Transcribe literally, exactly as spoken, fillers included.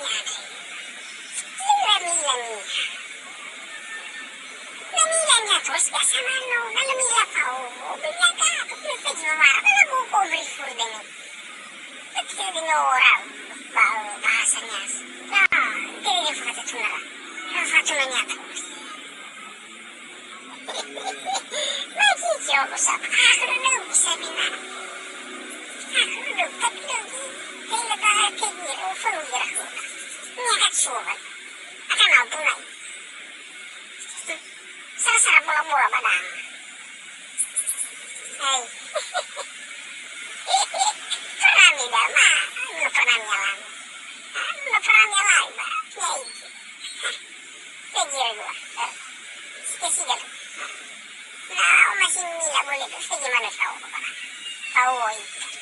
niha. Lö mila niha. Na mila niha terus biasa mano, na lö mila fao, be niha ka, aku pil pe di mama, apa lagu kau beri fur dengan. Betul dengan orang, ba-, bahasanya. Nah, dia dia fata tunara. Fata tunanya terus. Magi jogo sa, aku belum bisa bina. Aku belum, tapi belum. Hingga terakhir ini, oh, perlu gerak. Niha ka surat. Akan apa lagi? Sara-sara bola-bola ba danga. Hai. Pernah mida, ma, no pernah mialami. No pernah mialami, ba, ya itu. Pergi lagi, ba. Siga-siga tu. Nah, masih mila boleh tu, pergi mana tahu, ba. Tahu itu.